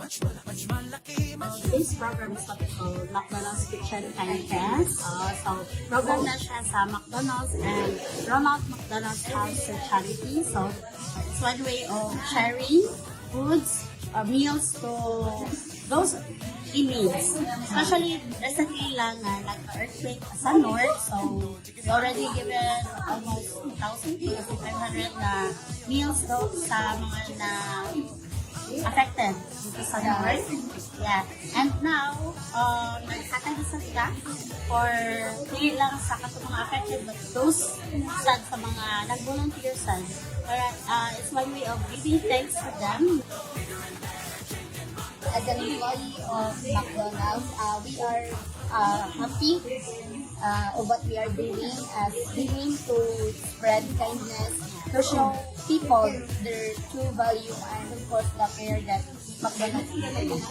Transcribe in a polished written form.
This program is what we call McDonald's Kitchen Kindness. So, program na siya sa McDonald's and Ronald McDonald's House Charity. So, it's one way of sharing foods or meals to those in needs. Especially recently lang na nagka-earthquake sa north. So, we already given almost 1,000 to 500 na meals do sa mga na affected dito sa north. Yeah. And now, naghatag sa sila for dili lang sa katong mga affected but those sad sa mga nag-volunteer sad. Para it's one way of giving thanks to them. As an employee of McDonald's, we are happy of what we are doing as we aim to spread kindness, to show people their true value and, of course, the care that McDonald's gives.